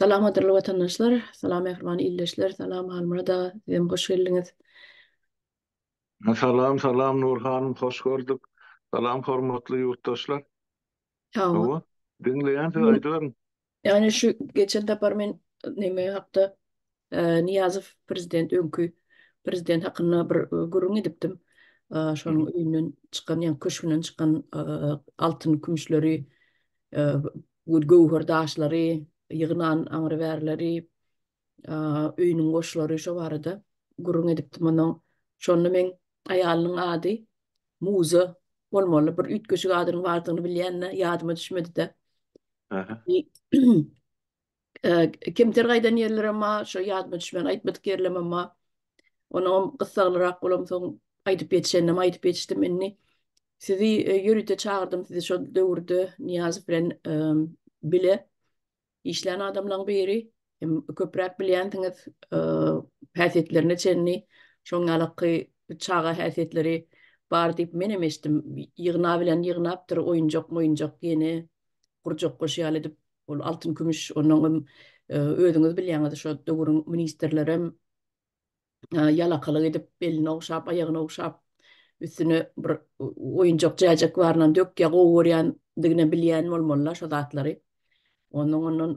Salam gadyrly watandaşlar, salam mähriban ildeşler, salam Halmyrat aga, sizem hoş geldiňiz. Salam salam Nur hanym hoş gördük. Salam hormatly ýurtdaşlar. Sag boluň. Hawa, diňleýän siz aýdyberiň. Ýani şu geçen sapar men neme hakda Nyýazow prezident öňki prezident hakynda bir gürrüň edipdim. Şonuň öýünden çykan, ýa köşgünden çykan altyn kümüşleri, göwher daşlary, ýygnan aňry-bärileri, öýüniň goşlary şo barada gürrüň edipdim. Ondan şonda meň aýalynyň ady Muza bolmaly. Bir üýtgeşik adynyň bardygyny bilýän-de, ýadyma düşmedi-de. Kemter gaýdan ýerlerem bar, şo ýadyma düşmän aýtmadyk ýerlemem bar. Onam gyssaglyrak bolamsoň aýdyp ýetişeninem aýdyp ýetişdim. Indi sizi ýörite çagyrdym, sizi şo döwürde Nyýazow bilen bile işlän adamlaň biri. Hem köpräk bilýänsiňiz häsiýetlerine çenli. Şoň ýalaky çaga häsiýetleri bar diýip menem eşitdim. Ýygna bilen ýygnapdyr oýunjak-moýunjak ýene gurjak goşy ýaly edip ol altyn kümüş onnoňam özüňiz bilýäňiz şo döwrüň ministrlerem ýalakalyk edip belini ogşap aýagyny ogşap üstüne bir oýunjak jäjek barynam dökýä gowy görýändigine bilýän bolmalylar şo zatlary onnoň ondan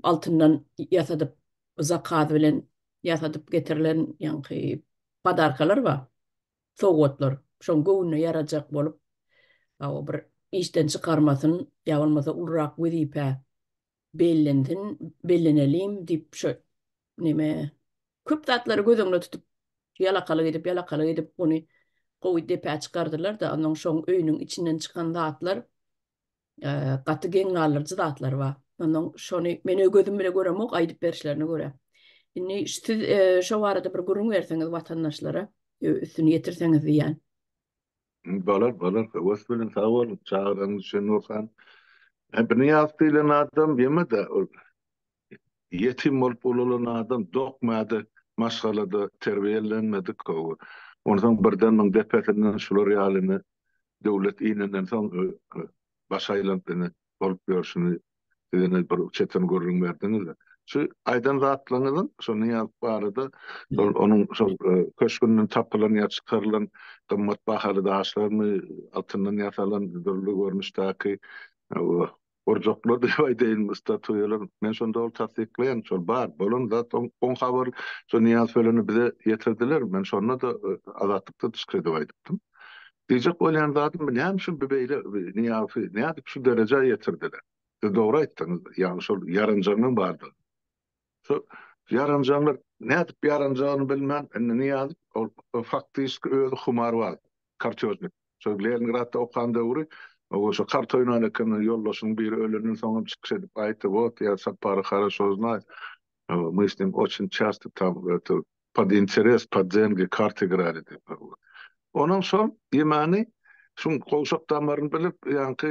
altyndan ýasadyp zakaz bilen ýasadyp getirilen ýaňky podarkalar bar sowgatlar şoň göwnüne ýarajak bolup o bir işden çykarmasyn ýa bolmasa ulurak wezipä bellensin bellenelim diýip şo neme köp zatlary göz öňüne tutup ýalakalyk edip ýalakalyk edip ony gowy depä çykardylar-da onnoň şoň öýüniň içinden çykan zatlar Gaty geň galdyryjy zatlar bar. Ondan şony men öz gözüm bile göremok, aýdyp berişlerine görä. Indi siz şo barada bir gürrüň berseňiz watandaşlara, üstüni ýetirseňiz diýýän. Bolar, bolar. Höwes bilen sag boluň. Çagyranyňyz üçin Nurhan. Nyýazow diýlen adam ýeme-de ol Ýetim bolup ulalan adam dok mäde maşgalada terbiýelenmedik gowy. Onsoň birden muň depesinden şular ýaly ine döwlet inenden soň baş aýlanyp ine bolup ýörşüni siz ine bir çetin gürrüň berdiňiz-de. Şu aýdan zatlaryňyzyň şo Nyýazow barada şol onuň şol köşgünden tapylan ýa çykarylan gymmat bahaly daşlarmy altyndan ýasalan dürli görnüşdäki Gurjaklar diýip aýdaýynmy, statuýalar, men şony doly tassyklaýan, şol bar, bolan zat, oň habary şo Nyýazow ölende bize ýetirdiler, men şonda-da Azatlykda çykyş edip aýdypdym. Diýjek bolýan zadym, näme üçin bu beýle Nyýazowy nädip şu derejä ýetirdiler? Siz dogry aýtdyňyz, ýagny şol ýaranjaňyň bardygyny. Şo ýaranjaňlar nädip ýaranjagyny bilmän, indi Nyýazow ol faktiski özi humarbaz, kartýožnik. Şo Leningradda okan döwri o şo kart oýnan eken, ýoldaşynyň biri ölenden soňam çykyş edip aýtdy, wot ýa Sapary haraşo znaýu, my s nim oçin çasto tam eto pod interes, pod dengi kart igrali diýip. Onuň şol ýemany şuň gowşak damaryny bilip, ýaňky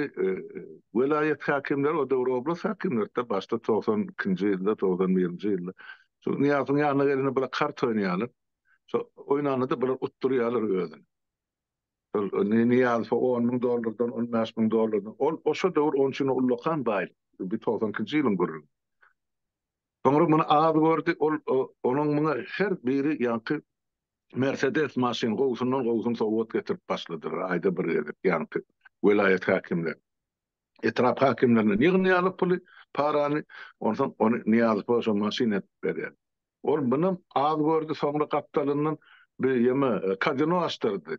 welaýat häkimleri, o döwür oblast häkimleri-de, başda 92-nji ýylda, 91-nji ýylda şu Nyýazowyň ýanyna gelende bular kart oýnaýarlar. Şo oýnanda-da bular utdurýarlar özüni. Şol Nyýazowa on müň dollardan, on bäş müň dollardan, ol oşo döwür onuň üçin ullakan baýlyk. Bu 92-nji ýylyň gürrüňi. Soňra muny az gördi, ol onuň muňa her biri ýaňky Mersedes maşyn gowusyndan gowusyny sowgat getirip başladylar aýda bir gezek ýaňky welaýat häkimleri. Etrap häkimlerinden ýygnaýarlar puly, parany, onsoň ony Nyýazowa şo maşyn edip berýär. Ol munam az gördi, soňra gapdalyndan bir ýeme kazino açdyrdy.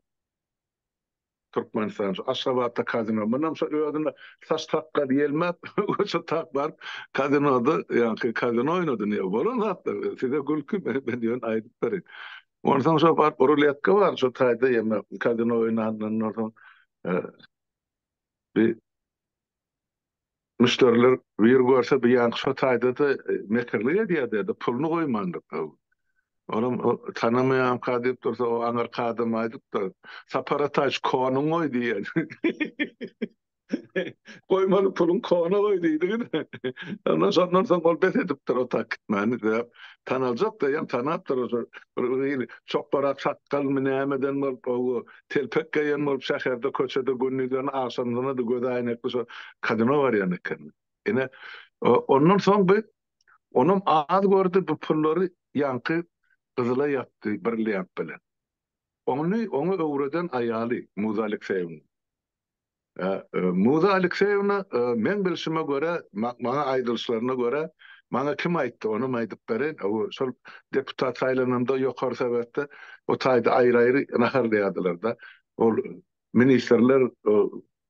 Türkmenistan şu Aşgabatda kazino. Munam şo özüne saç sakgal ýelmäp şo tak baryp kazinoda ýaňky kazino oýnady ne bolan zatlar size gülki men ýöne aýdyp bereýin. Onsoň şo baryp ruletka bar şo taýda ýeme kazino oýnandan soň bir Müşderiler bir görse bu ýaňky şo taýda-da mekirlik edýär diýdi, puluny goýmandyr. Olam tanamaýamka diýip dursa, o aňyrky adam aýdypdyr, Sapar Ataýewiç, konyňy goý diýen. Goýmaly puluň kona goý diýdigi-de. Ondan şondan soň ol bes edipdir o tak gitmäni. Sebäp tanaljak-da, ýa tanapdyr şo bir hili çokbarak sakgalmy nämeden bolup, o Telpek geýen bolup şäherde köçede gündizlerini agşamlaryna-da gözi äýnekli şo kazino barýan eken. Ine, ondan soň bu. Onam az gördi bu pullary ýaňky gyzyla ýapdy brilliant bilen. Ony oňa öwreden aýaly Muza Alekseýewna. Muza Alekseýewna meň bilşime görä, maňa aýdylyşlaryna görä, maňa kim aýtdy, onam aýdyp bereýin, şol deputat saýlanamda Ýokary Sowetde o taýda aýry-aýry naharlaýardylar-da. Ol ministrler,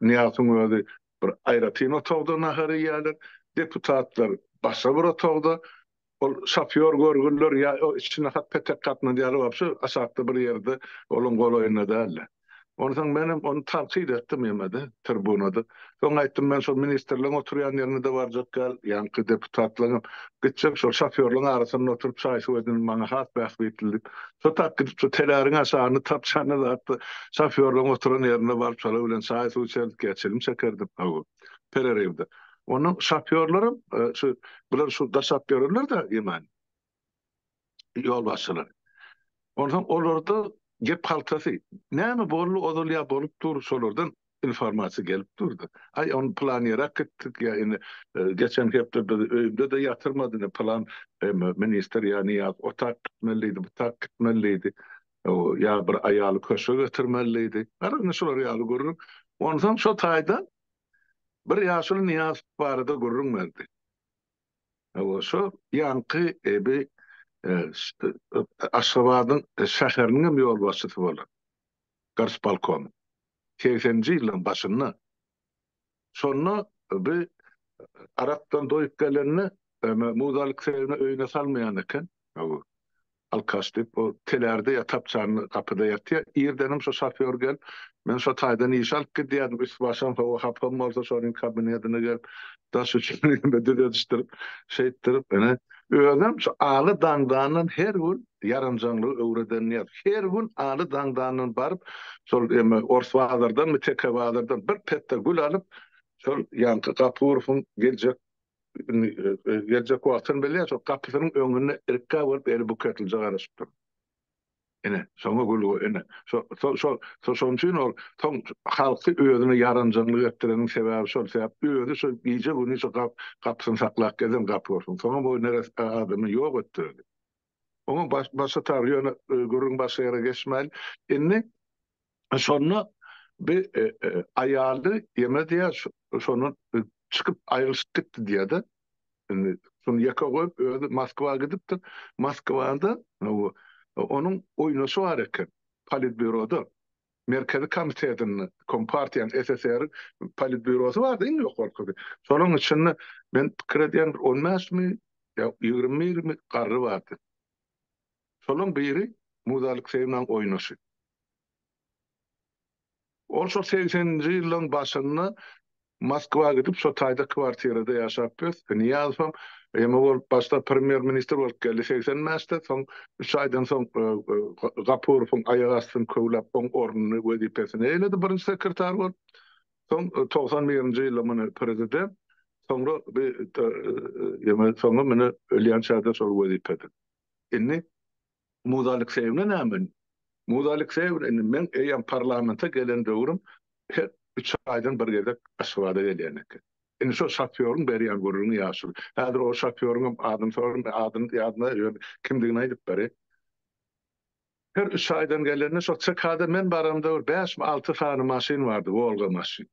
Nyýazowyň özi bir aýratyn otagda nahar iýýärler, deputatlar başga bir otagda, Ol şofýor görgüliler ýa o içinde hat petek gatnadýarlar wapşe aşakda bir ýerde olaň golaýynda däldi. Onsoň menem ony tankyt etdim ýemede, tribunada. Soň aýtdym men şol ministrleň oturýan ýerine-de barjak däl, ýaňky deputatlaňam. Gitjek şol şofýorlaň arasynda oturyp çaý-suw edinip maňa has bähbitli diýip. Şo tak gidip şo teläriň aşagynda tapçanda zatda şofýorlaň oturan ýerine baryp şolar bilen çaý-suw içerdik ýa çilim çekerdim. Hawa. Pererewde. Onuň şofýorlaram şu bular şu daşap ýörerler-de ýemän ýolbaşçylar. Onsoň olarda gep haltasy näme boldy ozal ýa bolup dur şolardan informasiýa gelip durdy. Aý ony pylan ýere gitdik ýa indi geçen hepde biz öýümde-de ýatyrmady indi pylan ministr ýa Nyýaz o tak gitmeli diýdi bu tak gitmeli diýdi. Ýa bir aýaly köşge getirmeli diýdi. Garaz indi şular ýaly gürrüň. Onsoň şo taýda Bir ýaşuly Nyýazow barada gürrüň berdi. Hawa, şo ýaňky ebi Aşgabadyň şäheriniň hem ýolbaşçysy bolan, gorspolkomyň, segseninji ýyllaryň başynda. Şonda bi arakdan doýup gelende, Muza Alekseýewna öýüne salmaýan eken. Hawa. Alkaş diýip, o telärde ýa tapçanly gapyda ýatýar. Irdenem şo şofýor gelip, men şo taýdan işe alyp gidýärdim, üst-başam hawa hapam bolsa şonuň kabinetine gelip, daş üçin ýene düzedişdirip, şeýtdirip, ine, özem şu Aly daňdandan her gün ýaranjaňlygy öwredenýär. Her gün Aly daňdandan baryp, şol eme ors bazardanmy, teke bazardan bir petde gül alyp, şol ýaňky Gapurowyň geljek Indi geljek wagtyny bilýär, şo gapysynyň öňünde irkgä bolup eli buketlije garaşyp dur. Ine, şoňa gül goý, ine. Şo, şo, şo, şonuň üçin ol soň halky özüne ýaranjaňlyk etdireniň sebäbi şol, sebäp özi şo gije-gündiz şo gap, gapysyny saklap gezen gapy bolsun. Soňam o neresse adamy ýok etdirdi. Oňa baş, başga tar, ýöne gürrüň başga ýere geçmäli. Indi Şonda bir aýaly ýeme diýýär, şondan çykyp aýrylyşyp gitdi diýýär-de. Indi şony ýeke goýup özi Moskwa gidipdir. Moskwada onuň oýnaşy bar eken Politbýuroda. Merkezi komitetinde, Kompartiýanyň, SSR-iň Politbýurosy bardy iň ýokarkysy. Şolaryň içinde men pikir edýän bir on bäşmi ýa 20 birmi garry bardy. Şolaryň biri Muza Alekseýewnaň oýnaşy. Ol şol segseninji ýyllaryň başynda Moskwa gidip, şo taýda kwartirada ýaşap ösdi. Nyýazowam eme bolup, başda premýer-ministr bolup geldi 85-de, soň üç aýdan soň Gapurowyň aýak astyny köwläp, oň ornuny, wezipesini eýeledi birinji sekretar bolup. Soň 91-nji ýylda muny prezident, soňra bi eme soňra muny ölýänçä-de şol wezipede. Indi Muza Alekseýewna näme? Muza Alekseýewna indi meň eýýäm parlamente gelen döwrüm her üç aýdan bir gezek Aşgabada gelýän eken. Indi şo şofýoryň berýän gürrüňi ýaşuly. Häzir o şofýoryň hem adyny soram, adyny ýadymda ýöne kimdigini aýdyp bereýin. Her üç aýdan gelende şo ÇK-da men baramda bir bäşmi alty sany maşyn bardy, Wolga maşyn.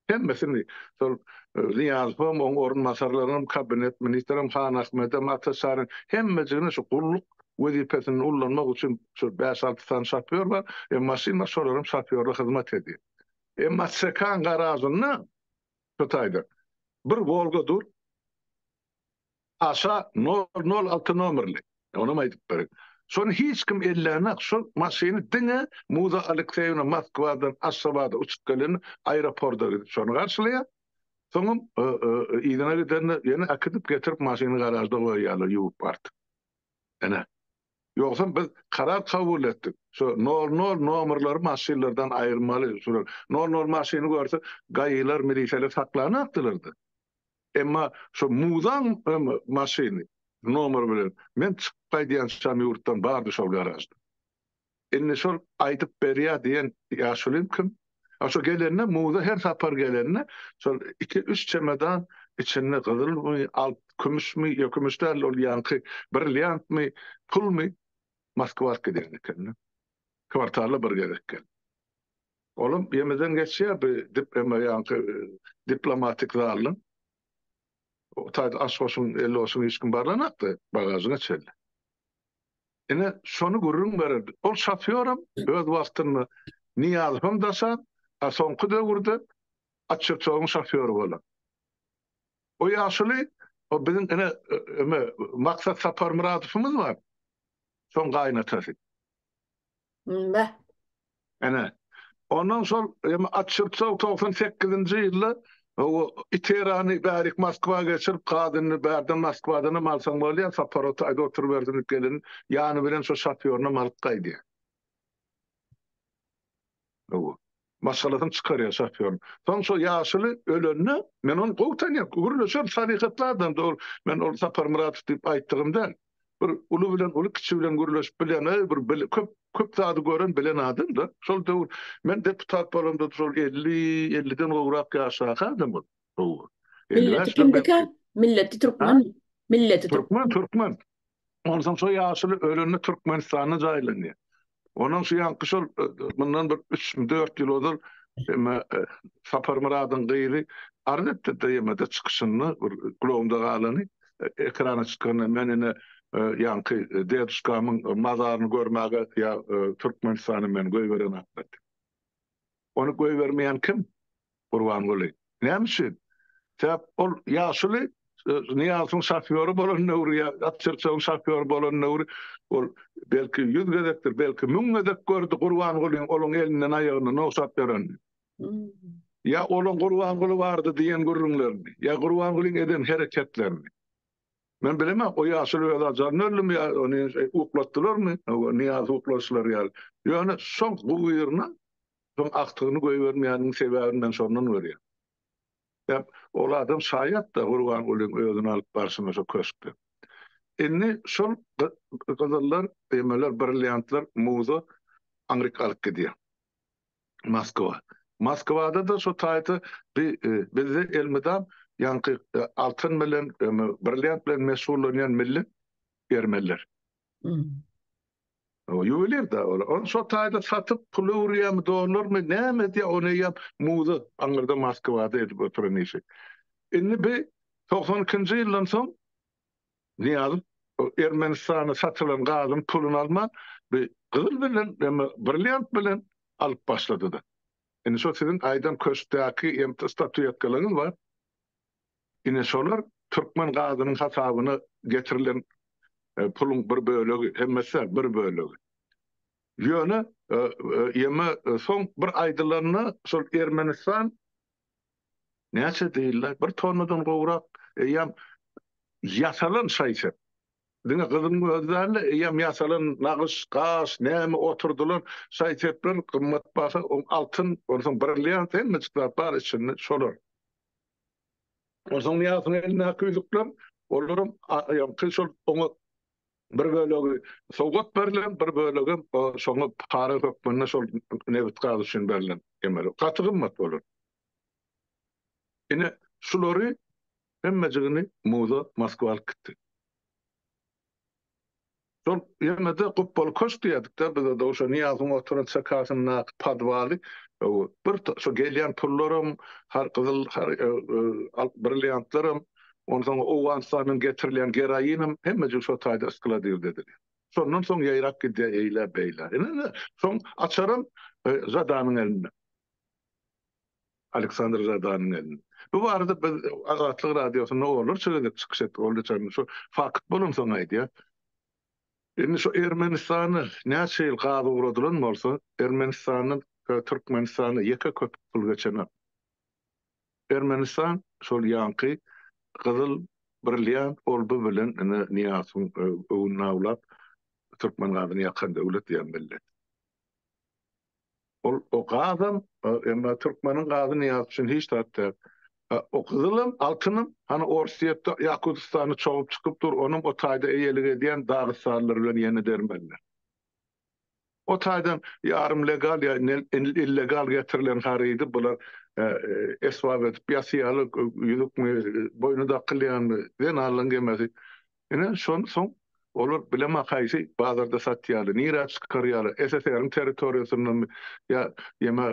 Hemmesini, şol Nyýazowam, oň orunbasarlarynam, kabinet ministrem, Han Ahmedem, Ata Çaryň hemmejigini şu gulluk wezipesini ullanmak üçin şu bäş-alty sany şofýor bar, e, maşyn bar, şolaram şofýorlyk hyzmat edýär. Emma ÇK-nyň garažynda şu taýda bir Wolga dur, Aşa nol nol alty nomerli. Onam aýdyp berin. Şony hiç kim ellänok. Şol maşyny diňe Muza Alekseýewna Moskwadan Aşgabada uçup gelende aeroporda gidip şony garşylaýar. Soňam yzyna gidende ýene äkidip getirip maşyny garažda goýýarlar ýuwup artyk. Ene. Ýogsam biz karar kabul etdik. Şu nol nol nomerleri maşynlardan aýyrmaly. Şular nol nol maşyny görse gaýylar miliseler saklanakdylar-da. Emma şo Muzaň maşyny nomer bilen men çykyp gaýdýançam ýurtdan bardy şol garažda. Indi şol aýdyp berýä diýen ýaşulym kim? A şo gelende Muza her sapar gelende şol iki-üç çemedan içinde gyzylmy, alt. kümüşmi, ýa kümüş däl, ol ýaňky brilliantmy, pulmy Moskwa alyp gidýän ekeni. Kwartalda bir gezek gelip. Olam ýemeden geçýär bu dip eme ýaňky diplomatik zaldan. O taýda aş-goşuň, el-goşuň hiç kim barlanakdy, bagažyňa çenli. Ine, şony gürrüň bererdi. Ol şofýoram öz wagtynda Nyýazowam daşan, a soňky döwürde Atçyrçogyň şofýory bolan. O ýaşuly, o biziň ine, eme, Maksat Saparmyradowymyz bar, şoň gaýynatasy. Beh. Ene. Ondan şol eme Atçyrçow 98-nji ýylda o Iterany bärik Moskwa geçirip, gaz indi bärden Moskwadanam alsaň bolýar, Sapar o taýda oturybersin diýip gelin ýany bilen şo şofýorynam alyp gaýdýar. Hawa. Maşgalasyny çykarýar şofýoryny. Soň şo ýaşuly ölende, men ony gowy tanýan, gürleşeris, salyhatly adamdy ol. Men ol Saparmyradow diýip aýtdygym däl. Bir uly bilen uly, kiçi bilen gürleşip bilýän, eý bir bil, köp köp zady gören, bilen adam-da. Şol döwür men deputat bolamda şol 50, 50-den gowrak ýaşdaky adam ol. Hawa. Milleti 55-dir kimdika? belki. Milleti Ha? türkmen. Milleti Türkmen, türkmen. türkmen. Onsoň şo ýaşuly ölende Türkmenistanda jaýlanýar. Onuň şu ýaňky şol mundan bir üçmi dört ýyl ozal eme Saparmyradyň gyzy arz etdi-de ýemede çykyşynda bir gulagymda galany ekrana çykanda men ine ýaňky deduşkamyň mazaryny görmäge ýa Türkmenistana meni goýberenoklar diýip. Ony goýbermeýän kim? Gurbanguly. Näme üçin? Sebäp ol ýaşuly Nyýazowyň şofýory bolan döwri ýa Atçyrçagyň şofýory bolan döwri ol belki ýüz gezekdir, belki müň gezek gördi Gurbangulyň olaň elinden aýagyndan ogşap ýörenini. Ýa olaň Gurbanguly bardy diýen gürrüňlerini, ýa Gurbangulyň eden hereketlerini. Men bilemok, o ýaşuly öz ajalyna öldümi ýa ony uklatdylarmy, Nyýazowy ukladyşlary ýaly. Ýöne şoň gubyryna Soň agtygyny goýbermeýäniniň sebäbini men şondan görýän. Sebäp ol adam şaýat-da Gurbangulyň özüni alyp barşyna şo köşkde. Indi şol gyzyllar, emeler, brilliantlar muza aňryk alyp gidýär. Moskwa. Moskwada-da şo taýda bi bizde elmydam ýaňky altyn bilen, brilliant bilen meşgullanýan millet ermeniler. Ýuwelir-dä ol. Ony şo taýda satyp, pul öwürýärmi, dollarmy, näme edýär, ony eýýäm muza aňyrda Moskwada edip oturan işi. Indi bi 92-nji ýyldan soň Nyýazow Ermenistana satylan gazyň puluny alman, bi gyzyl bilen, eme brilliant bilen alyp başlady-da. Indi şo siziň aýdan köşkdäki statuetkalaryňyz bar. Ine şolar türkmen gazynyň hasabyna getirilen puluň bir bölegi, hemmesi däl, bir bölegi. Ýöne ýeme soň bir aýdylanda şol Ermenistan näçe diýildi, bir tonnadan gowrak eýýäm ýasalan şaý-sep. Diňe gyzyň özi däl-de, eýýäm ýasalan nagyş, gaş, näme oturdylan şaý-sepler gymmatbaha, altyn, onsoň brilliant hemmejik zat bar içinde şolar. Onsoň Nyýazowyň elindäki ýüzükler, olaram ýaňky şol oňa bir bölegi sowgat berlen, bir bölegem şoňa para hökmünde şol nebit-gaz üçin berlen emeli. Gaty gymmat bolar. Ine, şulary hemmejigini muza Moskwa alyp gitdi. Şol ýene-de Gupbaly köşk diýerdik-de biz-de o'şa Nyýazowyň oturan ÇK-syndaky podwaly bir şo gelýän pullaram har gyzyl har brilliantlaram onsoň Owganystandan getirilýän geroinam hemmejik şo taýda skladirde edilýär. Şondan soň ýaýrap gidýär eýlä-beýlä. Ine-de şoň açaram Žadanyň elinde. Aleksandr Žadanyň elinde. Bu barada biz Azatlyk Radiosynda onlarça gezek çykyş etdik. Ol geçen şu fakt bolansoň aýdýar. Indi şu Ermenistana näçe ýyl gaz ugradylan bolsa, Ermenistandan Türkmenistana ýeke köpük pul geçenok. Ermenistan şol ýaňky gyzyl brilliant ol-bu bilen ine Nyýazowyň öwünini awlap türkmen gazyny ýakan döwlet diýen millet. Ol o gazam, emma türkmeniň gazy Nyýazow üçin hiç zat däl. O gyzylam, altynam, hany Orsýetde Ýakutystana çogup çykyp dur, onam o taýda eýelik edýän dagystanlylar bilen ýene dermeliler. O taýdan ýarym legal ýa illegal getirilen harydy bular. Esbap edip ýasýarlar, ýüzükmi, boýna dakylýanmy, zenanlaryň gemesi. Ine, şony soň olar bilemok haýsy bazarda satýarlar, nirä çykarýarlar, SSR-iň territoriýasyndanmy ýa ýa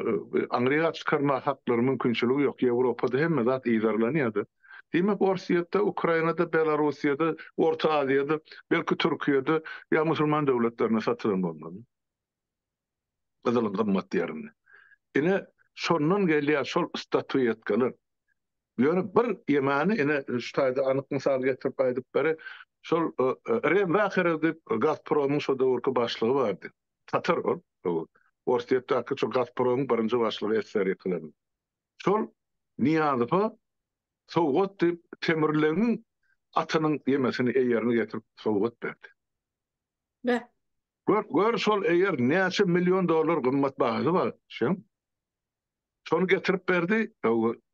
aňryga çykarmaga haklary, mümkinçiligi ýok. Ýewropada hemme zat yzarlanýar-da. Diýmek, Orsýetde, Ukrainada, Belarussiýada, Orta Aziýada, belki Türkiýede ýa musulman döwletlerinde satylan bolmaly. Gyzylyň gymmat ýerinde. Ine, şondan gelýär şol statuetkalar. Ýöne bir ýemany ine şu taýda anyk mysal getirip aýdyp bereý. Şol Rem Zaharow diýip Gazpromyň şo döwürki başlygy bardy. Tatar ol. Orsýetdäki şo Gazpromyň birinji başlygy SSR ýykylanda. Şol Nyýazowa sowgat diýip Temirleňiň atynyň ýemesini eýerini getirip sowgat berdi. Beh. Gör, gör şol eýer näçe million dollar gymmat bahasy bar şeň. Şony getirip berdi.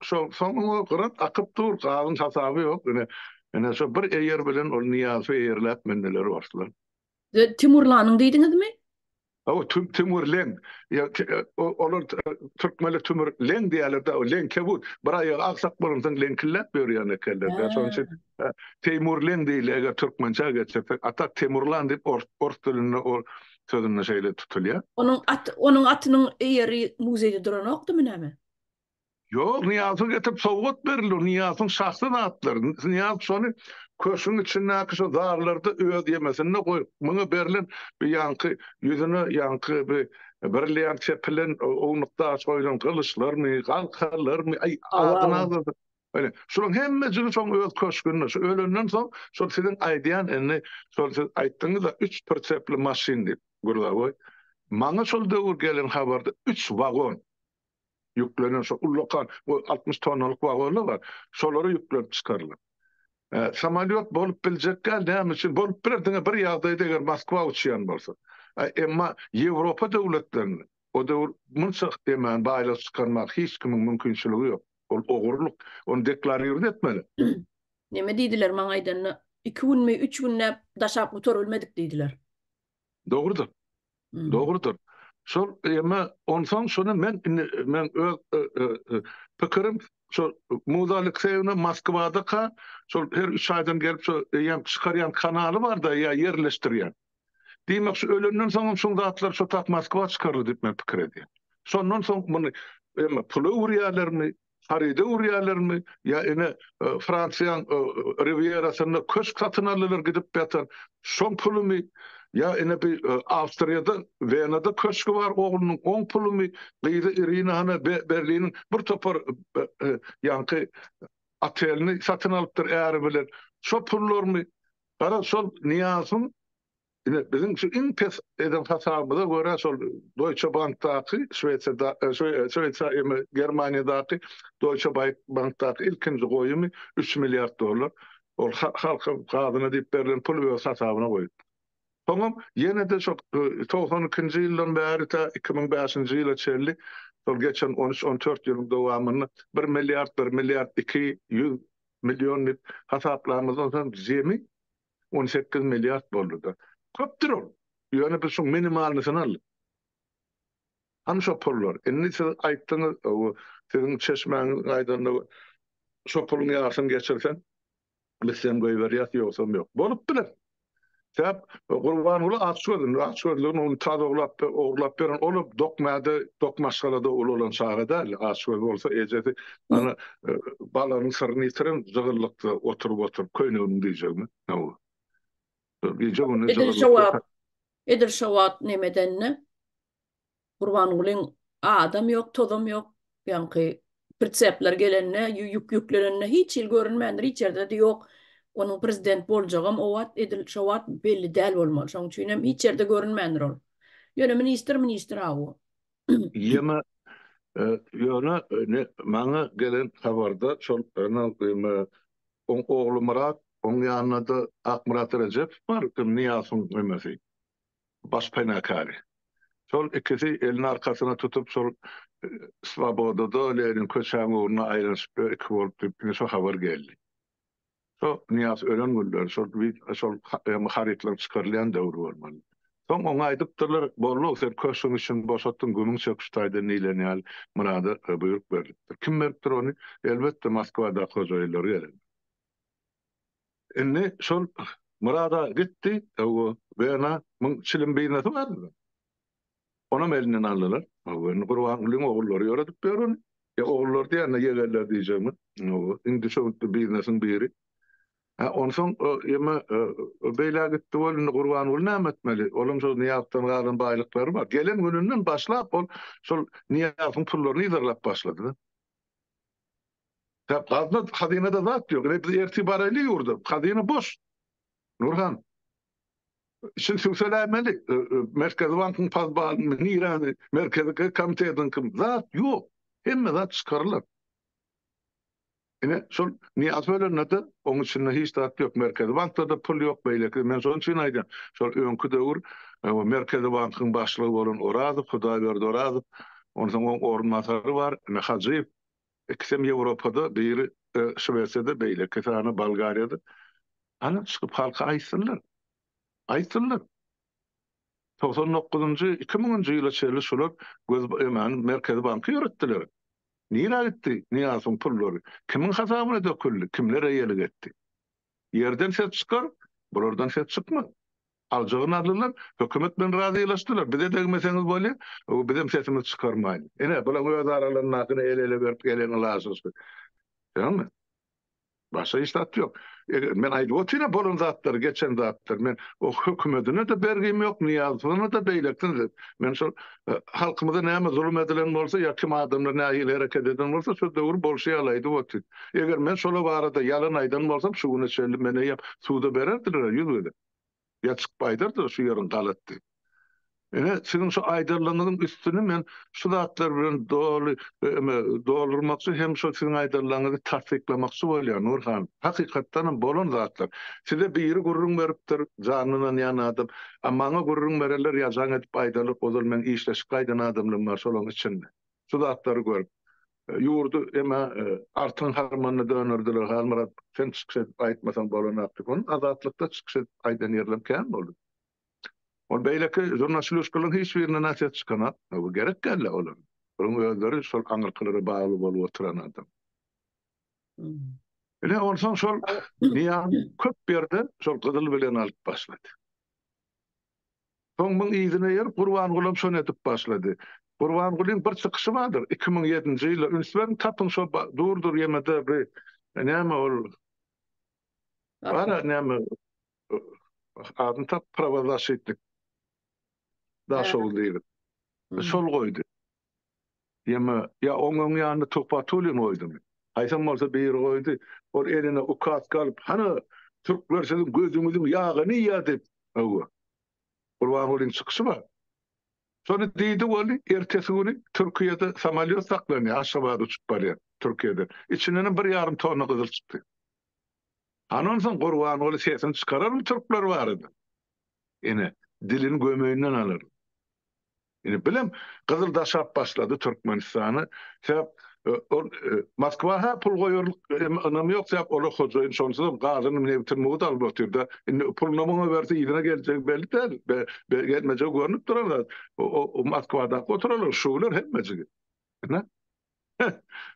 Şo soň oňa gyrat akyp dur, gazyň hasaby ýok. Ine, ine şo bir eýer bilen ol Nyýazowy eýerläp mündiler orslar. Timurlanyň diýdiňizmi? Hawa, Timur Leň. Olar türkmenler Tümür Leň diýýärler-de, leňkebut. Bir aýagy agsak bolansoň leňkilläp ýörýän ekenler-de. Şonuň üçin Teýmur Leň diýilýär, eger türkmençä geçirsek. A tak Temurlan diýip ors dilinde ol sözünde şeýle tutulýar. Onuň at, onuň atynyň eýeri muzeýde duranokdymy näme? Ýok, Nyýazowa getirip sowgat berildi, o Nyýazowyň şahsy zatlary. Nyýazow şony köşgüň içindäki şo zallarda öz ýemesinde goýup, muňa berlen bir ýaňky ýüzüne ýaňky bir brilliant çepilen ownuk daş goýlan gylyçlarmy, galkanlarmy, aý, adyny agzady. Ine, şularyň hemmejigi şoň öz köşgünde. Şu ölenden soň, şol siziň aýdýan indi, şol siz aýtdyňyz-a, üç prisepli maşyn diýip, gruzawoý. Maňa şol döwür gelen habarda üç wagon ýüklenen şo ullakan bu 60 tonnalyk wagonlar bar. Şolara ýüklenip çykarylar. Samolýot bolup biljek däl, näme üçin? Bolup biler diňe bir ýagdaýda eger Moskwa uçýan bolsa. Emma Ýewropa döwletlerinde o döwür munça emän baýlyk çykarmak hiç kimiň mümkinçiligi ýok. Ol ogurlyk. Ony deklarird etmeli. Neme diýdiler maňa aýdanda, iki günmi, üç günläp daşap gutarybilmedik diýdiler. Dogrudyr. Dogrudyr. Şol eme onsoň şony men indi men öz pikirim şol Muza Alekseýewna Moskwadaka şol her üç aýdan gelip şo eýýäm çykarýan kanaly barda ýa ýerleşdirýän. Diýmek şu ölenden soňam şuň zatlar şo tak Moskwa çykardy diýip men pikir edýän. Şondan soň muny eme pula öwürýärlermi, haryda öwürýärlermi ýa ine Fransiýaň Riwýerasynda köşk satyn aldylar gidip ýatan şoň pulumy ýa ine bir Awstriýada Wenada köşgi bar oglunyň oň pulumy gyzy Irina hana Berliniň bir topar ýaňky otelini satyn alypdyr äri bilen şo pullarmy garaz şol Nyýazowyň Ine, biziň şu iň pes eden hasabymyza görä şol Deutsche Bankdaky, Şwesiýada, Şweýsariýa eme Germaniýadaky Deutsche Bankdaky ilkinji goýumy üç milliard dollar. Ol halka gazyna diýip berlen puly öz hasabyna goýupdyr. Soňam ýene-de şol 92-nji ýyldan bäri tä 2005-nji ýyla çenli şol geçen on üç, on dört ýylyň dowamynda bir milliard, bir milliard 200 million diýip hasaplamyzdan soň jemi 18 milliard boldy-da. Köpdür ol. Ýöne biz şoň minimalnysyny aldyk. Hany şo pullar? Indi siz aýtdyňyz, siziň çeşmäňiz aýdanyna görä, şo puluň ýarysyny geçirseň, biz seni goýberýäs, ýogsam ýok. Bolup biler. Sebäp Gurbanguly açgöz, indi açgözlügini ony taz oglap, ogurlap beren, ol dok mäde, dok maşgalada ulalan çaga däl. Açgöz bolsa ejesi ana balanyň syryny ýitiren jygyllykda oturyp-oturyp köýneginiň diýjegimi? Hawa. Gije gündüz Edil şo wagt, edil şo wagt nemedende Gurbangulyň adam ýok, tozam ýok. Ýaňky pritsepler gelende, ýük ýüklenende hiç hili görünmändir, hiç ýerde-de ýok. Onuň prezident boljagam o wagt edil şo wagt belli däl bolmaly. Şonuň üçin hem hiç ýerde görünmändir ol. Ýöne ministr ministr aw. Ýeme ýöne ne maňa gelen habarda şol ýeme oň ogly Myrat, oň ýanynda-da Akmyrat Rejepow bar, Nyýazowyň ýemesi. Baş penakäri. Şol ikisi elini arkasyna tutup şol Swobodada Lenin köçäň ugruna aýlanyşyp ýör iki bolup diýip ine şo habar geldi. Şo Nyýaz ölen günleri şol şol harytlaryň çykarylýan döwri bolmaly. Soň oňa aýdypdyrlar, Boldy, sen köşgüň içini boşatdyň, gümüň çek şu taýdan diýlen ýaly Myrada buýruk berlipdir. Kim beripdir ony? Elbetde, Moskwadaky hojaýynlary gelen. Indi şol Myrada gitdi, hawa, Wena, muň çilim biznesi bardy. Onam elinden aldylar. Hawa, indi Gurbangulyň ogullary ýöredip ýör ony. Ýa ogullary diýende ýegenler diýjegmi? Hawa, indi düşewüntli biznesiň biri. Hä, onsoň ýeme beýlä gitdi weli, indi Gurbanguly näme etmeli? Olam şol Nyýazowdan galan baýlyklary bar. Gelen gününden başlap ol şol Nyýazowyň pullaryny yzarlap başlady-da. Ýa gazna, hazynada zat ýok. Ine biz ertir baraýly ýurda. Hazyna boş. Nurhan. Içini sübseläýmeli. Merkezi bankyň podwalyny, niräni, Merkezi komitetiňki zat ýok. Hemme zat çykarylar. Ine, şol Nyýazow ölende-de oň içinde hiç zat ýok. Merkezi bankda-da pul ýok, beýleki. Men şonuň üçin aýdýan. Şol öňki döwür Merkezi bankyň başlygy bolan Orazow, Hudaýberdi Orazow, onsoň oň orunbasary bar, ine Hajyýew. Ikisem Ýewropada, biri Şwesiýada, beýlekisi ana Bolgariýada. Ana çykyp halka aýtsynlar. Aýtsynlar. 99-njy, 2000-nji ýyla çenli şular göz emany Merkezi banky ýöretdiler. Nirä gitdi Nyýazowyň pullary? Kimiň hasabyna döküldi? Kimler eýelik etdi? Ýerden ses çykar, bulardan ses çykmaz. Aljagyny aldylar, hökümet bilen razylaşdylar. Bize degmeseňiz bolýar, bizem sesimizi çykarmaýyn. Ine, bulaň öz aralaryndakyny el-ele berip gelen ylalaşyk. Görýäňmi? Başga hiç zat ýok. Eger men aýdyp otyryn bolan zatlary, geçen zatlary. Men o hökümetine-de bergim ýok, Nyýazowyna-da, beýlekisine-de. Men şol halkymyza näme zulum edilen bolsa ýa kim adamlar nähili hereket eden bolsa, şo döwür bolşy ýaly aýdyp otyryn. Eger men şolar barada ýalan aýdan bolsam, şu güne çenli meni eýýäm suda bererdiler ýüz gezek. Ýa çykyp aýdardylar şu ýeriň galat diýip. Ine, siziň şu aýdanlaryňyzyň üstüni men şu zatlar bilen doly eme doldurmakçy hem şo siziň aýdanlaryňyzy tassyklamakçy bolýan Nur hanym. Hakykatdan hem bolan zatlar. Size biri gürrüň beripdir, janyny ynanýan adam. A maňa gürrüň berenler ýa jaň edip aýdarlar, ozal meň işleşip gaýdan adamlarym bar şolaryň içinde. Şu zatlary görüp, ýurdy eme artyň harmanyna dönerdiler. Halmyrat, sen çykyş edip aýtmasaň bolanok diýip. Onuň Azatlykda çykyş edip aýdan ýerlerem kän boldy. Ol beýleki žurnaçlyuşkalaryň hiç birinden ses çykanok. Bu gerek däl-le olara. Olaryň özleri şol aňyrkylara bagly bolup oturan adam. Ine, onsoň şol Nyýazow köp ýerde şol gyzyl bilen alyp başlady. Soň muň yzyna eýerip Gurbangulam şony edip başlady. Gurbangulyň bir çykyşy bardyr, 2007-nji ýylda, üns beriň tapyň şo durdur ýemede bir näme ol bara näme adyny tap prawozasşitnik Daşoguz diýlip. Şol goýdy. Ýeme ýa oň öň ýanynda Tuhbatullin goýdumy? Haýsam bolsa biri goýdy. Ol eline ukaska alyp, Hany, türkler siziň gözüňiziň ýagyny iýýär diýip, hawa, Gurbangulyň çykyşy bar. Şony diýdi weli, ertesi güni Türkiýede samolýot saklanýar, Aşgabada uçup barýar Türkiýeden. Içindenem bir ýarym tonna gyzyl çykdy. Hany onsoň Gurbanguly sesini çykararmy türkler barada? Ine, dilini gömeýinden alarlar. Indi bilem gyzyl daşap başlady Türkmenistana. Sebäp ol Moskwa ha pul goýarlyk ynamy ýok sebäp olar hojaýyn şonsuzam gazyny nebitini mugt alyp otyrda. Indi puluny muňa berse yzyna geljegi belli däl. Gelmejegi görnüp duran zat. O Moskwadaky oturanlar şular hemmejigi. Ine.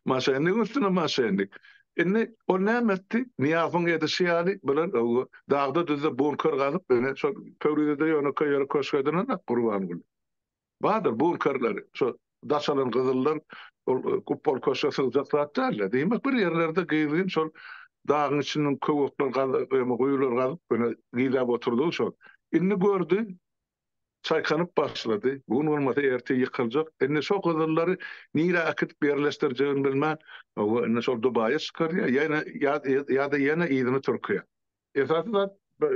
Maşennigiň üstüne maşennik. Indi ol näme etdi? Nyýazowyň edişi ýaly bular dagda-düzde bunker gazyp, ine şol Pöwrizede ýönekeý ýere köşk edinenak Gurbanguly. Bardyr bunkerleri, şo daş alan gyzyllar ol kupol köşge sygjak zat däl-de. Diýmek bir ýerlerde gizlin şol dagyň içinden köwekler gazyp, guýular gazyp, ine gizläp oturdygy şol. Indi gördi, Çaýkanyp başlady. Bu gün bolmasa ertir ýykyljak. Indi şo gyzyllary nirä äkidip ýerleşdirjegini bilmän, hawa, indi şol Dubaýa çykarýar, ýene ýa-da ýene yzyna Türkiýä. Esasy zat,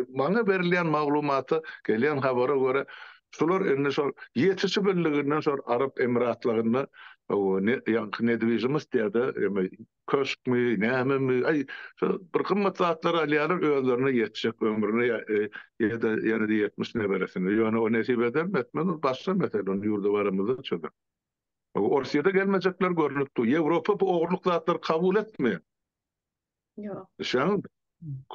maňa berilýän maglumata, gelýän habara görä, şular indi şol ýetişi birliginden şol Arap Emiratlygynda, hawa, ýaňky nedwižimost diýýär-de, Köşkmi, nämemi, aý, şo bir gymmat zatlar alýarlar özlerine ýetjek ömrüne ýa-da ýene-de 70 neberesine. Ýöne o nesip edermi, etmez, ol başga mesele, ony ýurda baramyzda çözer. Orsýede gelmejekler görnüp dur. Ýewropa bu ogurlyk zatlary kabul etmeýär. Ýok. Düşýäňizmi?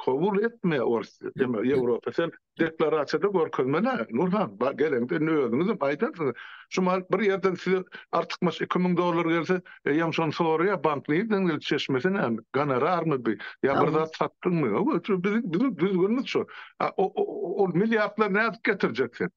Kabul etmeýär ors, eme, Ýewropa. Sen deklarasiýada görkezmeli, Nurhan, geleňde indi özüňizem aýdarsyňyz. Şu mahal bir ýerden size artykmaç 2000 dollar gelse, eýýäm şony soraýar, bank nirden geldi, çeşmesi näme, gonorarmy bu, ýa bir zat satdyňmy? Hawa, şu biziň biziň düzgünimiz şu. A ol milliardlary nädip getirjek sen?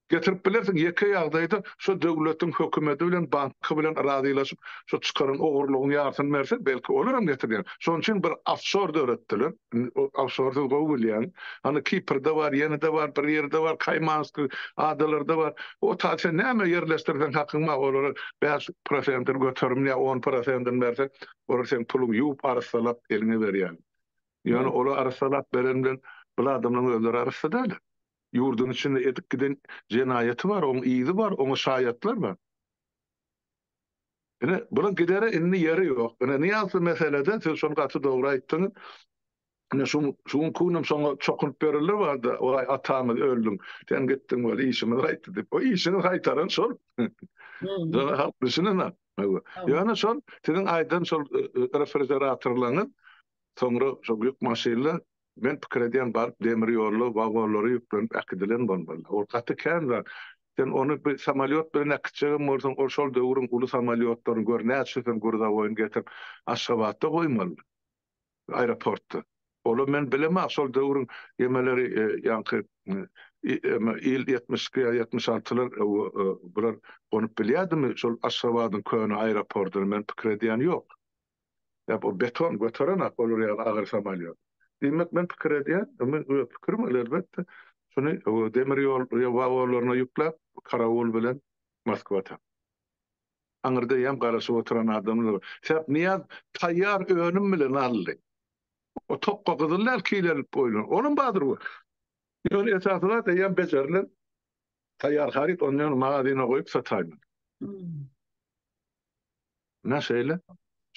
Getirip bilersiň ýeke ýagdaýda şo döwletiň hökümedi bilen banky bilen razylaşyp şo çykaran ogurlygyň ýarsyny berse belki olaram getirýär. Şonuň üçin bir ofşor döretdiler. Ofşory siz gowy bilýäňiz. Hany Kiprde bar, ýene-de bar, bir ýerde bar, Kaýmanskiý adalarda bar. O ta sen näme ýerleşdirseň hakyň bar olara 5 prosentini göterim ýa 10 prosentini berseň olar seň puluňy ýuwup arassalap eliňe berýär. Ýöne olar arassalap beren bilen bul adamlaryň özleri arassa däl. Ýurduň içinde edip giden jenaýaty bar, oň yzy bar, oňa şaýatlar bar. Ine, bulaň gidere indi ýeri ýok. Ine, Nyýazow meselede siz şony gaty dogry aýtdyňyz. Ine, şu şu günki günem şoňa çokunyp ýörenler bardy, Waý, atamyz öldüň, sen gitdiň weli işimiz gaýtdy diýip. O işiňi gaýtaran şol. Şoňa halk düşünenok. Ýöne şol siziň aýdan şol refrižeratorlaryňyz soňra şol ýük maşynlar Men pikir edýän baryp demir ýolda wagonlara ýüklenip äkidilen bolmaly. Ol gaty kän zat. Sen ony bir samolýot bilen äkitjegem bolsaň ol şol döwrüň uly samolýotlaryny gör näçesini gurzawoýyny getirip Aşgabatda goýmaly. Aeroportda. Ola men bilemok şol döwrüň ýemeleri ýaňky il 72 ýa 76-lar bular gonup bilýädimi şol Aşgabadyň köne aeroportyny men pikir edýän ýok. Ýa bu beton göterenak olar ýaly agyr samolýot. Diýmek men pikir edýän, men öz pikirim ol elbetde, şuny demir ýol wagonlaryna ýükläp karawul bilen Moskwa tarap. Aňyrda eýýäm garaşyp oturan adamlar bar. Sebäp Nyýaz taýýar önüm bilen aldy. O tokga gyzyl däl kilenip goýlan. Olam bardyr. Ýöne esasy zat eýýäm bejerilen taýýar haryt ony ýöne magazyna goýup sataýmaly. Ine şeýle.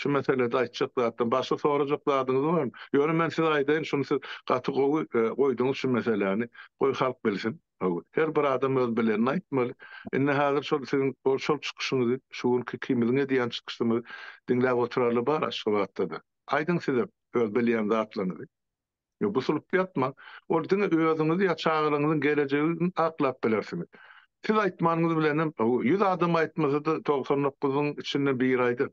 Şu meselede aýtjak zatdan başga sorajak zadyňyz barmy? Ýöne men size aýdaýyn, şuny siz gaty gowy goýduňyz şu meseläni. Goý halk bilsin. Her bir adam öz bilenini aýtmaly. Indi häzir şol siziň şol çykyşyňyzy, şu günki ikimiziň edýän çykyşymyzy diňläp oturarlar bar Aşgabatda-da. Aýdyň sizem öz bilýän zatlaryňyzy. Ýok, busulyp ýatmaň. Ol diňe özüňizi ýa çagalaryňyzyň gelejegini aklap bilersiňiz. Siz aýtmanyňyz bilenem, 100 adam aýtmasa-da, 99-yň içinden biri aýdar.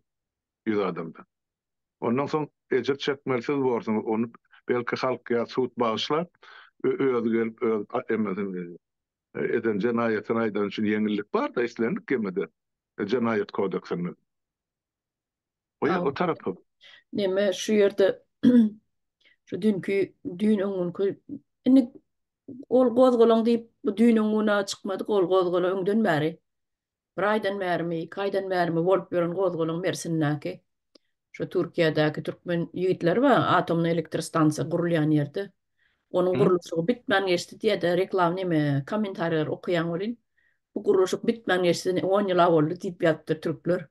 100 adamdan. Ondan soň ejir çekmeli siz borsuňyz. Ony belki halk ýa sud bagyşlar, özi gelip öz emesini eden jenaýatyny aýdany üçin ýeňillik bar-da islendik gemide jenaýat kodeksinde. O, o tarapy. Neme şu ýerde şu dünkü düýn öňňünki indi ol gozgalaň diýip bu düýn öňňüne çykmadyk ol gozgalaň öňden bäri. Bir aýdan bärimi, iki aýdan bärimi bolup ýören gozgalaň Mersindäki. Şu Türkiýedäki türkmen ýigitleri bar, atomny elektrostansiýa gurulýan ýerde. Onuň gurluşygy bitmän geçdi diýýär-de, reklam neme, kommentariýalar okaýaň welin, bu gurluşyk bitmän geçdi, 10 ýyl-a boldy diýip ýazypdyr türkler.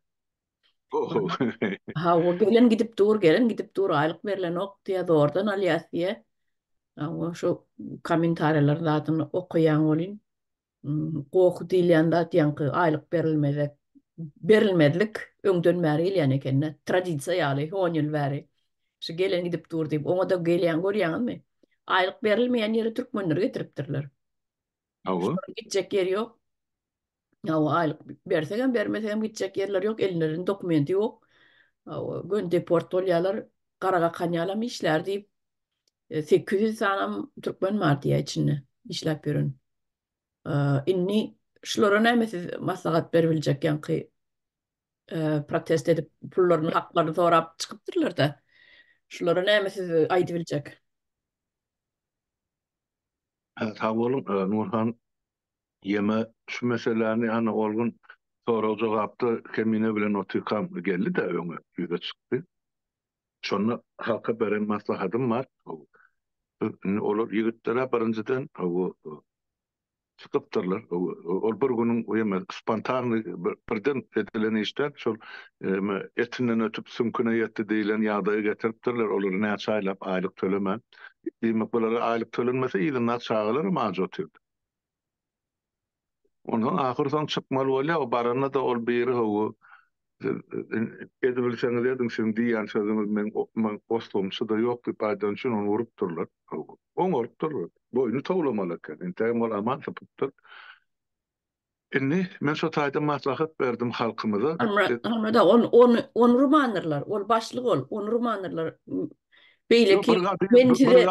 Hawa, gelen gidip dur, gelen gidip dur, aýlyk berlenok diýýär, zordan alýas diýýär. Hawa, şu kommentariýalar zadyny okaýaň welin, gohy diýilýän zat ýaňky aýlyk berilmezek, berilmezlik öňden bäri gelýän ekende, tradisiýa ýaly, on ýyl bäri. Şu gelen gidip dur diýip, oňa-da gelýän görýäňizmi? Aýlyk berilmeýän ýere türkmenleri getiripdirler. Hawa. Gitjek ýeri ýok. Hawa, aýlyk bersegem, bermesegem gitjek ýerleri ýok, ellerinde dokumenti ýok. Hawa, göni deport bolýarlar. Gara gakan ýalam işlär diýip, 800 sanam türkmen bar diýýär içinde işläp ýören. Indi şulara näme siz maslahat beribiljek ýaňky protest edip pullaryny, haklaryny sorap çykypdyrlar-da. Şulara näme siz aýdybiljek? Sag boluň, Nurhan. Ýeme şu meseläni hany ol gün sorag-jogapda Kemine bilen otyrkam geldi-de öňe ýüze çykdy. Şonda halka beren maslahatym bar. Indi olar ýigitler-ä birinjiden çykypdyrlar. Ol bir günüň ýeme spontannyý birden edilen iş däl. Şol etinden ötüp süňküne ýetdi diýlen ýagdaýa getiripdirler. Olary näçe aýlap aýlyk tölemän. Diýmek bulara aýlyk tölenmese yzyndaky çagalaram aç otyrdy. Ondan ahyr soň çykmaly bolýar. O baranda-da ol biri hawa. Siz edibilseňiz ediň, siziň diýýän sözüňiz meň meň oslumça-da ýok diýip aýdany üçin ony urupdyrlar. Oňarypdyrlar. Boýnuny towlamaly eken. Entägem ol aman sypypdyr. Indi men şo taýda maslahat berdim halkymyza. Halmyrat aga, ony ony ony urmandyrlar. Ol başlyk ol, ony urmandyrlar. Beýleki men size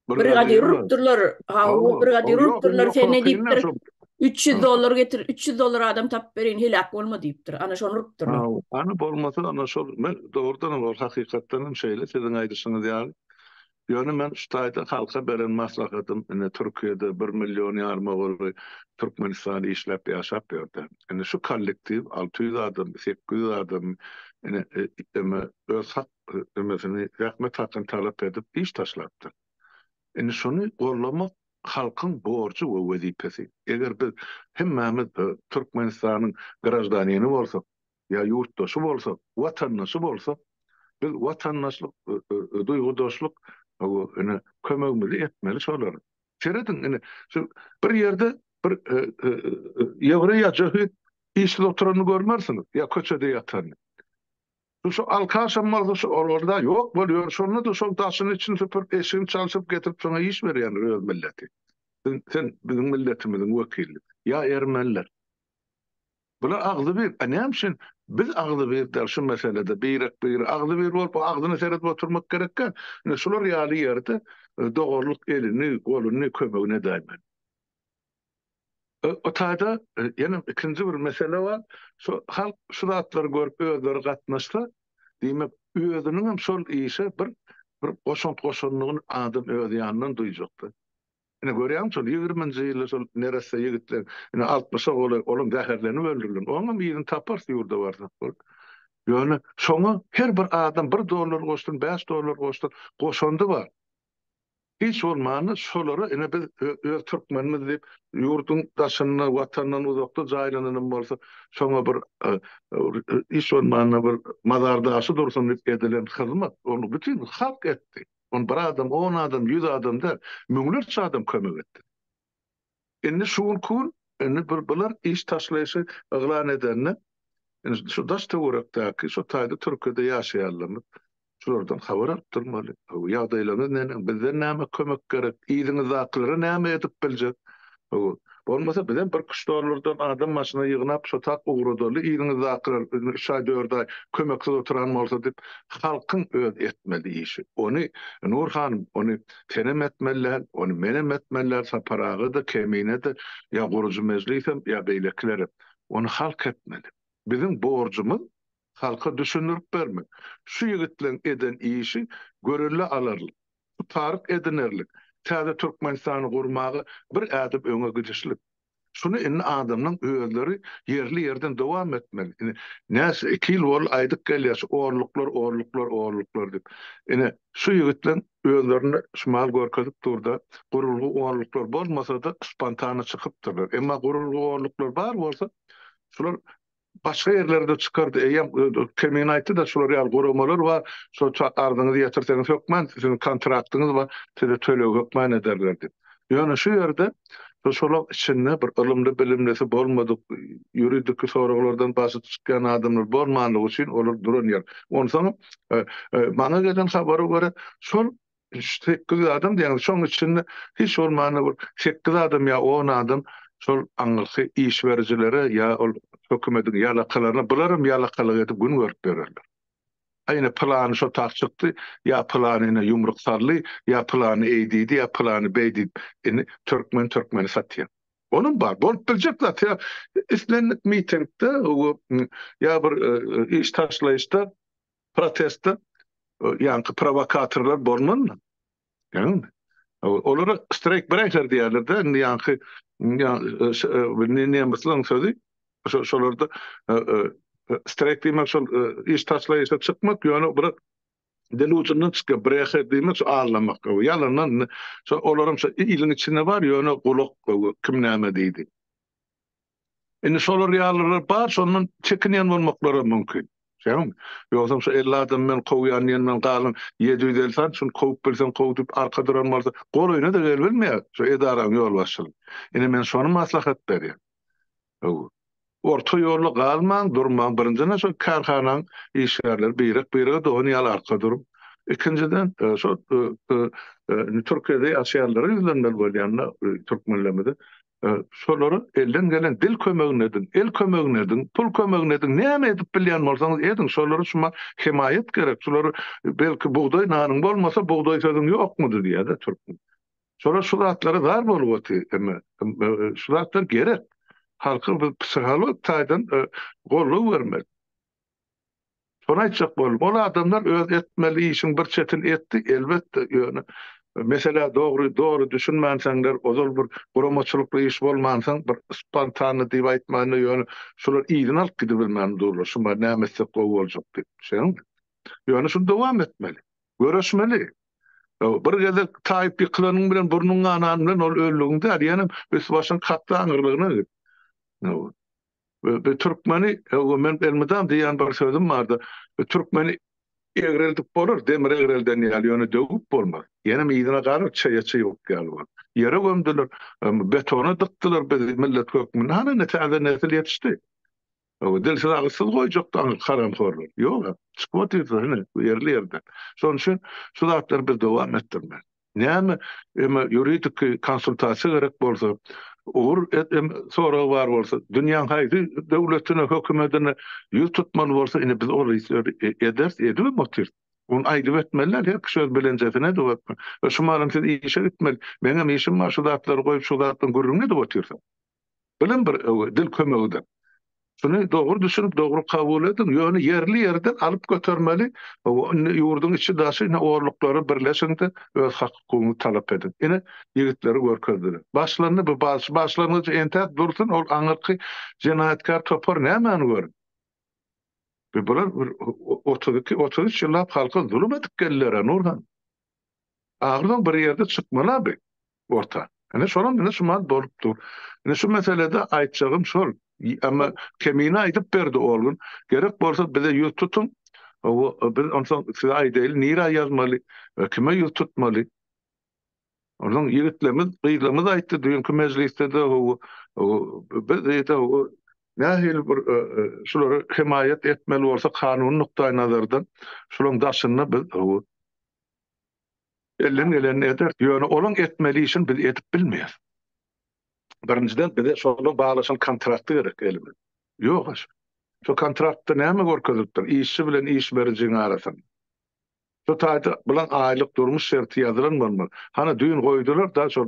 Brigadir urupdyrlar. Hawa, brigadir urupdyrlar. Sen ne diýipdir? 300 dollar getir, 300 dollar adam tapyp bereýin, heläk bolma diýipdir. Ana şony urupdyrlar. Hawa, ana bolmasa ana şol men dogrudan hem ol hakykatdan hem şeýle siziň aýdyşyňyz ýaly. Ýöne men şu taýda halka beren maslahatym ine Türkiýede bir million ýaryma golaý Türkmenistan işläp ýaşap ýörde. Ine şu kollektiw 600 adammy, 800 adammy ine öz hak ömesini, zähmet hakyny talap edip iş taşlapdyr. Indi şuny gollamak halkyň borjy we wezipesi. Eger biz hemmämiz Türkmenistanyň graždanini bolsak, ýa ýurtdaşy bolsak, watandaşy bolsak, biz watandaşlyk, duýgudaşlyk ine kömegimizi etmeli şolara. Serediň ine şu bir ýerde bir ýewreý ýa jöhit işsiz oturanyny görmersiňiz, ýa köçede ýatanyny. Şu şu alkaşam bolsa şu olarda ýok bolýar şonda-da şol daşyny içini süpürip eşigini çalşyryp getirip şoňa iş berýändir öz milleti. Sen, sen biziň milletimiziň wekili. Ýa ermeniler. Bular agzybir. A näme üçin biz agzybir däl şu meselede birek biri agzybir bolup agzyna seredip oturmak gerekkä? Ine şular ýaly ýerde doganlyk elini, goluny kömegini edäýmeli. O taýda ýene ikinji bir mesele bar. Şu halk şu zatlary görüp özleri gatnaşsa, diýmek, özüniň hem şol işe bir bir goşant goşandygyny adam öz ýanyndan duýjakdy. Ine görýäňmi şol ýigriminji ýylda şol neresse ýigitler ine altmyşa golaý olam zäherlenip öldürilen. Onuňam yzyny taparys ýurda barsak bolup. Ýöne şoňa her bir adam bir dollar goşsun, bäş dollar goşsun, goşandy bar. Hiç bolmanda şolara ine biz öz türkmenimiz diýip ýurduň daşynda watandan uzakda jaýlananam bolsa şoňa bir hiç bolmanda bir mazar daşy dursun diýip edilen hyzmat ony bütin halk etdi. Ony bir adam on adam ýüz adam däl müňlerçe adam kömek etdi. Indi şu günki gün indi bir bular iş taşlaýşy yglan edende indi şu daş töwerekdäki şu taýda Türkiýede ýaşaýanlarymyz şulardan habar alyp durmaly. Ýagdaýlaryňyz neneň? Bizden näme kömek gerek? Yzyňyzdakylara näme edip biljek? Bolmasa bizem bir küş dollardan adam başyna ýygnap şo tak ugradaly yzyňyzdakylar üç aý dört aý kömeksiz oturan bolsa diýip halkyň öz etmeli işi. Ony Nur hanym ony Senem etmeli däl, ony menem etmeli däl, Sapar aga-da, Kemine-de, ýa gurujy mejlisem, ýa beýlekilerem. Ony halk etmeli. Biziň borjumyz halka düşündirip bermek. Şu ýigitleň eden işi görelde alarlyk, tutaryk edinerlik, täze Türkmenistany gurmaga bir ädim öňe gidişlik. Şuny indi adamlaň özleri ýerli-ýerden dowam etmeli. Ine, näçe iki ýyl boldy aýdyp gelýär şu orluklar, orluklar, orluklar diýip. Ine, şu ýigitleň özlerinde şu mal görkezip dur-da, gurulgy orluklar bolmasa-da spontana çykypdyrlar. Emma gurulgy orluklar bar bolsa, şular Başga ýerlerde çykardy. Eýýäm Kemine aýtdy-da, şular ýaly guramalar bar, şo arzyňyzy ýetirseňiz hökman siziň kontraktyňyz bar, size töleg hökman ederler diýip. Ýöne şu ýerde şolaň içinde bir ylymly-bilimlisi bolmadyk, ýuridiki soraglardan başy çykýan adamlar bolmanlygy üçin olar duran ýer. Onsoňam maňa gelen habara görä, şol 800 adam diýýäňiz, şoň içinde hiç bolmanda bir 8 adam ýa 10 adam şol aňyrky iş berijilere ýa ol hökümediň ýalakalaryna, bularam ýalakalyk edip gün görüp ýörerler. A ine pylany şo tak çykdy, ýa pylany ine ýumruk saldy, ýa pylany eý diýdi, ýa pylany beý diýip, indi türkmen türkmeni satýar. Olam bar, bolup biljek zat. Ýa islendik mitingde ýa bir iş taşlaýyşda protestde ýaňky prowokatorlar bolmalymy? Ýagny olara streik breýker diýerler-de, indi ýaňky nemisleň sözi şolarda streik diýmek şol iş taşlaýyşa çykmak, ýöne bular dil ujundan çykýar, breher diýmek şu aldamak, ýalandan şo olaram şo iliň içinde bar, ýöne gulak kim näme diýdi. Indi şolar ýalylar bar, şondan çekinýän bolmaklary mümkin. Şeýdemi? Ýogsam şu 50 adamy men kowýan diýen bilen galan 750 sany şuny kowup bilseň kow diýip arka duran bolsa, golaýyna-da gelibilmeýär şu edaranyň ýolbaşçylygy. Ine men şony maslahat berýän. Hawa. Orta ýolda galmaň, durmaň. Birinjiden şol kärhanaň işgärleri birek-birege dogan ýaly arka durup, ikinjiden şol indi Türkiýede ýaşaýanlara ýüzlenmeli bolýan-da türkmenlerimize. Şolara elden gelen dil kömegini ediň, el kömegini ediň, pul kömegini ediň, näme edip bilýän bolsaňyz ediň. Şolara şuma hemaýat gerek. Şular belki bugdaý nanyň bolmasa bugdaý sözüň ýokmudy diýýär-de türkmen. Şolar şu zatlara zar bolup otyr. Emme şu zatlar gerek. Halka biz psihologik taýdan goldaw bermeli. Şony aýtjak boldum. Ol adamlar öz etmeli işiň bir çetini etdi, elbetde, ýöne meselä dogry, doly düşünmänseňler, ozal bir guramaçylykly iş bolmansoň, bir spontanny diýip aýtmaýyn-da, ýöne şular yzyny alyp gidibilmän durlar, şuma näme etsek gowy boljak diýip. Şeýdäňmi? Ýöne şuny dowam etmeli. Göreşmeli. Bir gezek taýyp ýykylanyň bilen, burnuň ganany bilen ol öldügiň däl, ýenem üst-başyň kakdy aňyrlygyna git. Türkmeni, men elmydam diýýän bir sözüm bardy, türkmeni egreldip bolar, demir egrelden ýaly, ýöne döwüp bolmaz. Ýenem yzyna galar, çeýe çybyk ýaly bolup. Ýere gömdüler, betona dykdylar bizi millet hökmünde. Hany indi täze nesil ýetişdi. Dilsiz agyzsyz goýjakdy aňyrky haramhorlar. Ýok, çykyp otyrdylar ine, ýerli-ýerden. Şonuň üçin şu zatlary biz dowam etdirmeli. Näme eme ýuridiki konsultasiýa gerek bolsa, ugur soragy bar bolsa, dünýäň haýsy döwletine, hökümetine ýüz tutmaly bolsa, ine biz ol işleri ederis, edibem otyrys. Ony aýdyp etmeli däl, her kişi öz bilenjesini edip otmeli. We şu mahalam siz işe gitmeli. Meňem işim bar, şu zatlary goýup, şu zatlaryň gürrüňini edip otyrsyň. Bilim bir dil kömegidir. Şuny dogry düşünip, dogry kabul ediň. Ýöne ýerli-ýerden alyp götermeli. Indi ýurduň içi-daşy ine orluklara birleşiň-de, öz hak-hukugyňyzy talap ediň. Ine, ýigitleri görkezdiler. Başlandy bu başlangyjy entäk dursun, ol aňyrky jenaýatkär topar nämäni görüp? Bular bir 32, 33 ýyllap halka zulum edip geldiler-ä, Nurhan. Ahyrsoň bir ýerde çykmaly bi orta. Ine şolam ine şu mal bolup dur. Ine şu meselede aýtjagym şol. Amma Kemine aýdyp berdi ol gün. Gerek bolsa bize ýüz tutuň. Biz onsoň size aýdaýly nirä ýazmaly, kime ýüz tutmaly. Onsoň ýigitlerimiz, gyzlarymyz aýtdy düýnki mejlisde-de biz diýdi nähili bir şulara hemaýat etmeli bolsa kanuny nukdaýnazardan şularyň daşynda biz Elden gelenini ederis. Ýöne olaň etmeli işini biz edip bilmeýäris. Birinjiden bize şolaň baglaşan kontrakty gerek elimiz. Ýok şu. Şu kontraktda näme görkezilipdir? Işçi bilen iş berijiň arasynda. Şu taýda bilen aýlyk durmuş şerti ýazylan bolmaly. Hany düýn goýdular da şol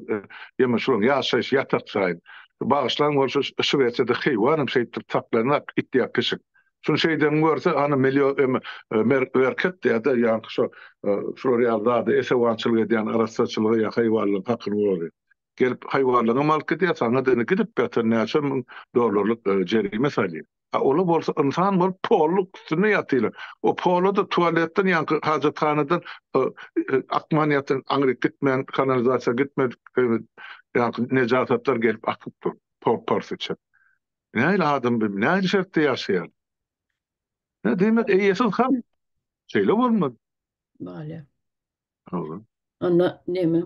ýeme şolaň ýaşaýyş ýatak jaýyny. Bagyşlaň bolsa Şwesiýada heýwanam şeýtdirip saklanak it ýa pişik. Şuny şeýdenini görse, hany million em merket diýýär-de, ýaňky şo şular ýaly zada esewançylyk edýän arassaçylyga ýa haýwanlaryň hakyny goraýan. Gelip haýwanlaryňam alyp gidýär, saňa-da indi gidip ýatan näçe müň dollarlyk jerime salýar. A olar bolsa ynsan bolup poluň üstünde ýatyrlar. O pola-da tualetden ýaňky hajathanadan akman ýatan aňryk gitmän kanalizasiýa gitmedik ýaňky nejasatlar gelip akyp dur pol porsy içe. Nähili adam bu? Nähili şertde ýaşaýar? Ne diýmek eýesiz halk. Şeýle bolmaly. Bolýar. Hawa. Onda näme?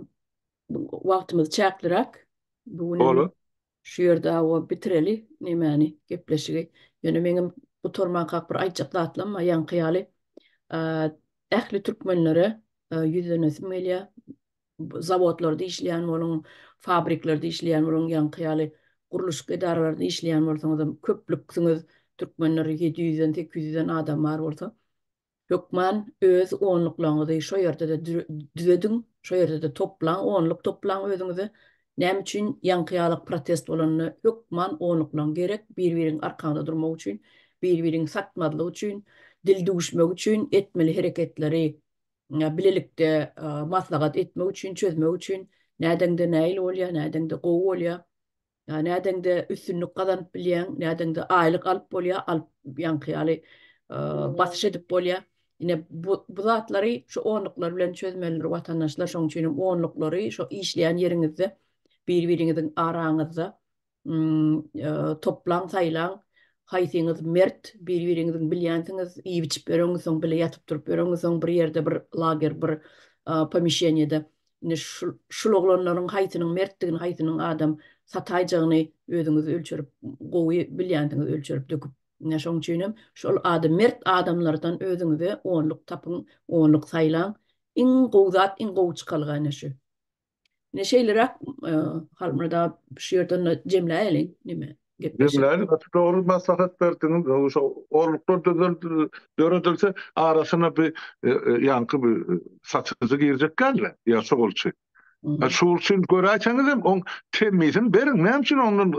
Wagtymyz çäkliräk. Bu gün Bolar. Şu ýerde awa bitireli nemäni, gepleşigi. Ýöne meňem gutarmankak bir aýtjak zatlam bar, ýaňky ýaly. Ähli türkmenlere ýüzlenesim gelýär. Zawodlarda işleýän boluň, fabriklerde işleýän boluň, ýaňky ýaly gurluşyk edaralarynda işleýän bolsaňyzam köplüksiňiz, türkmenler 700-den, 800-den adam bar bolsa, hökman öz onluklaryňyzy şo ýerde-de düzediň, şo ýerde-de toplaň, onluk toplaň özüňize. Näme üçin ýaňky ýaly protest bolanda hökman onluklaň gerek, bir-biriň arkaňda durmak üçin, bir-biriňi satmazlyk üçin, dil düwüşmek üçin etmeli hereketleri bilelikde maslahat etmek üçin, çözmek üçin nädeňde nähili bolýar, nädeňde gowy bolýar, nädeňde üstünlik gazanyp bilýäň, nädeňde aýlyk alyp bolýar, alyp ýaňky ýaly basyş edip bolýar. Ine bu, bu zatlary şu onluklar bilen çözmelidir watandaşlar. Şonuň üçin hem onluklary şu işleýän ýeriňizde bir-biriňiziň araňyzda toplaň, saýlaň. Haýsyňyz mert, bir-biriňiziň bilýänsiňiz, iýip-içip ýöreňizsoň, bile ýatyp-turup ýöreňizsoň, bir ýerde, bir lager, bir pomeşeniýede. Indi şul, şul oglanlaryň haýsynyň mertdigini, haýsynyň adam. sataýjagyny özüňiz ölçerip gowy bilýänsiňiz ölçerip döküp. Ine şoň üçinem şol ady mert adamlardan özüňize onluk tapyň, onluk saýlaň. Iň gowy zat, iň gowy çykalga ine şu. Ine şeýleräk Halmyrat aga şu ýerden jemläýeliň neme gepleşik. Jemläýeliň gaty dogry maslahat berdiňiz. Şo onluklar düzüldi, döredilse arasyna bir ýaňky bir satyjy girjek dälmi ýa şugulçy. Şugulçyny göräýseňizem oň temmisini beriň. Näme üçin ondan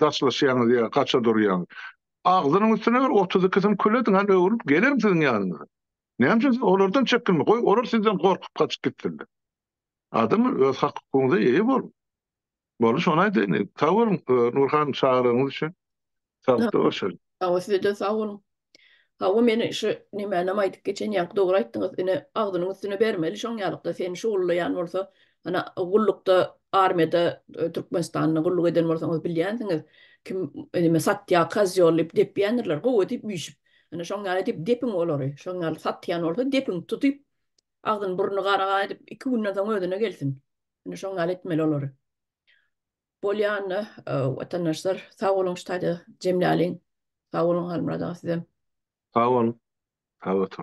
daşlaşýaňyz ýa gaça durýaňyz? Agzynyň üstüne bir 32-sini kül ediň, hany öwrülip gelerin siziň ýanyňyza. Näme üçin siz olardan çekinme? Goý olar sizden gorkup gaçyp gitsinler. Adam öz hak-hukugyňyza eýe boluň. Boldy şony aýdaýyn. Sag boluň Nurhan çagyrygyňyz üçin. Saglykda görşeliň. Hawa sizede sag boluň. Hawa men şu nemänem aýdyp geçen ýaňky dogry aýtdyňyz ine agzynyň üstüne bermeli şoň ýalykda seni şugullaýan bolsa ana gullukda armiýada Türkmenistanda gulluk eden bolsaňyz bilýänsiňiz kim neme satýa kozýol diýip depýändirler gowy diýip üýşüp ana şoň ýaly edip depiň olary şoň ýaly satýan bolsa depiň tutyp Agzyny burnuny gara-gara edip iki günden soň özüne gelsin. Indi şoň ýaly etmeli olary. Bolýa onda watandaşlar sag boluň şu taýda jemläliň. Sag boluň Halmyrat aga sizem. Sag boluň. Sag oturyň.